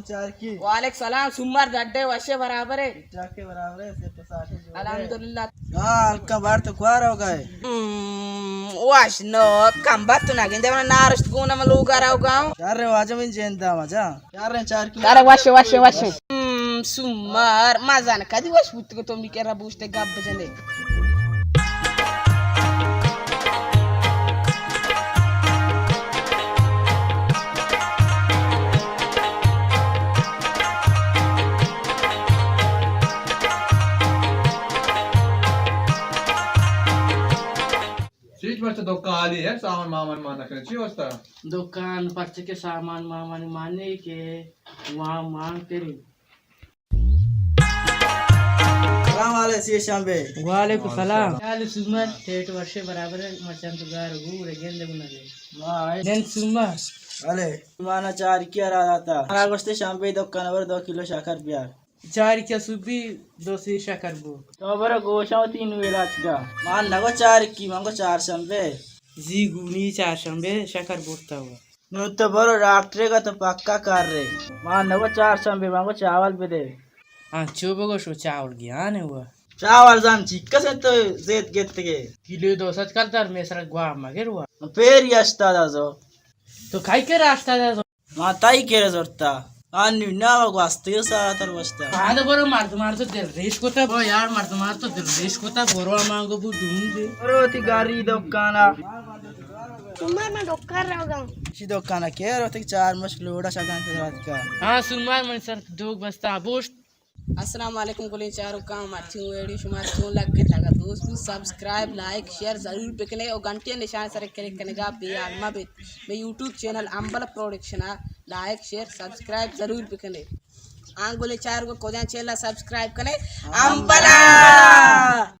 چارکی۔ وعلیکم سلام، سومار ڈڈے وشے برابر ہے۔ ٹھیک ٹھاک ہے، برابر ہے، صحت و ساٹھ ہے، جو ہے۔ الحمدللہ۔ ہاں، ہلکا بار تو کوا روگا ہے؟ ہم، وش نو، کم بات تو نہ گندے، ورنہ نارشت گونا من لوگا روگا ہوں۔ یار رے واجہ من جیندا مجا۔ یار رے چارکی۔ یار وش، وش، وش۔ ہم، سومار، مزن کدی وش بوت کو تو می کرا بوشتے گپ بجنے۔ چیچ مرچ دکان حالی ہے، سامان مامان مان نکنے، چی واسطہ؟ دکان پرچے کے سامان مامان مانے کے وہاں مان کریں۔ سلام علیکم، سی شنبے۔ وعلیکم سلام۔ چال سومر، ٹیٹ ورشے برابر ہے، مرچاں تو گار گو رگین دے گنا دے۔ واہ، نن سومر۔ بلے، مانا چارکی ارا داتا۔ ارا گوشتے شنبے دکان ور دو کلو شکر بیار۔ چارکی سوبی دو سی شکر بو۔ تو برو گوشاں تین ویلا چکا۔ مان نگو چارکی، من گو چارشنبے۔ زی گونی چارشنبے شکر بوتا ہوا۔ نوں تو برو ڈاکٹرے کا تو پکا کر رے۔ مان نگو چارشنبے، مانگو چاول بدے۔ ہاں، چو بگوشو چاول گیانے ہوا۔ چاول زان چیکس تو زیت گتگے۔ کلو دو سد کل در میں سر گوا مگر ہوا۔ پیر ہشتاد ہزار۔ تو کائی کر ہشتاد ہزار؟ ما تائی کر زورتا۔ آن نو نا گواستگے سارا تر وشتا۔ آدھا برو مردمار تو دل ریش کوتا۔ او یار مردمار تو دل ریش کوتا، برو مانگو بو ڈون دے۔ برو تی گاری دکانا۔ سومار من دکان روگا۔ چی دکانا کئے روتگ؟ چار مشک لوڑا شگان تراتکا۔ ہاں سومار من سر دوگ بستا بوشت۔ السلام علیکم گلیں چاروکاں، مرچی ویڈیو شما چون لگت؟ اگر دوست بو سبسکرائب، لائک، شیئر ضرور بکنے اور گھنٹی نشان سر کلک کنگا بے حال مہ بیت۔ مے یوٹیوب چینل امبل پروڈکشن لائک، شیئر، سبسکرائب ضرور بکنے۔ آں گلیں چاروکاں کجا چینل سبسکرائب کنے؟ امبلا۔